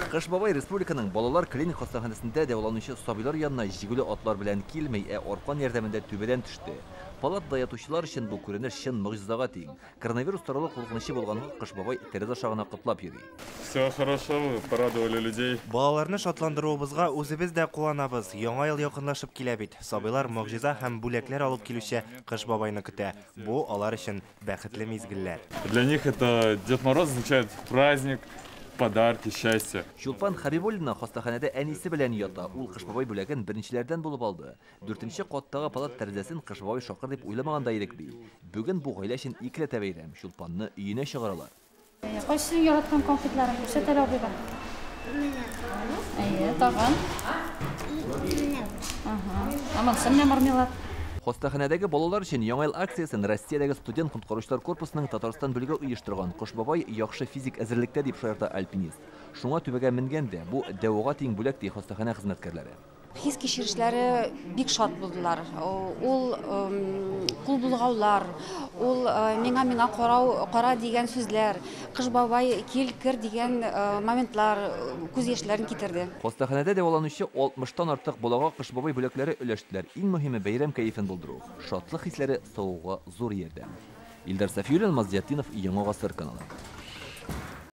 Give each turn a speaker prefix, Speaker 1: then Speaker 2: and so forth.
Speaker 1: Кыш бабай республиканың балалар клиник хастаханәсендә дәваланучы сабыйлар янына җигүле атлар белән килми, ә аркан ярдәмендә түбәдән төште. Палатада ятучылар өчен бу күренеш чын могҗизага тиң. Коронавирус таралу куркынычы булганга Кыш бабай тәрәзә аша гына котлап йөри.
Speaker 2: Все хорошо, вы порадовали людей.
Speaker 3: Балаларны шатландыруыбызга үзебез дә куанабыз. Яңа ел якынлашып килә бит. Сабыйлар могҗиза һәм бүләкләр алып килүче Кыш бабайны көтә. Бу алар өчен бәхетле мизгелләр.
Speaker 2: Для них это Дед Мороз означает праздник, подарки, счастье.
Speaker 1: Чулпан Хабибуллина хастаханәдә әнисе белән ята. Ул Кыш бабай бүләген беренчеләрдән булып алды. Дүртенче каттагы палат тәрәзәсен Кыш бабай шакыр дип уйламаган да идек, ди. Бүген бу гаилә өчен икеләтә бәйрәм. Чулпанны өенә чыгаралар.
Speaker 4: Кайсы яраткан конфетларың? Күрсәт әле абыйга. Әйе, тагын. Ага. Ә монысы менә мармелад.
Speaker 1: Хастаханәдәге балалар өчен Яңа ел акциясен Россиядәге студент коткаручылар корпусының Татарстан бүлеге оештырган. Кыш бабай яхшы физик әзерлектә, дип шаярта альпинист. Шуңа түбәгә менгән дә, бу дәвага тиң бүләк, ди хастаханә хезмәткәрләре.
Speaker 5: Хис кичерешләре бик шат булдылар. Ул кул булгаулар, ул миңа карау, кара дигән сүзләр, Кыш бабай кил, кер дигән моментлар күз яшьләрен китерде.
Speaker 1: Хастаханәдә дәваланучы 60-тан артык балага Кыш бабай бүләкләре өләштеләр. Иң мөһиме бәйрәм кәефен булдыру. Шатлык хисләре савыгуга зур ярдәм. Илдар Сафиуллин, Алмаз Зиятдинов, Яңа Гасыр каналы.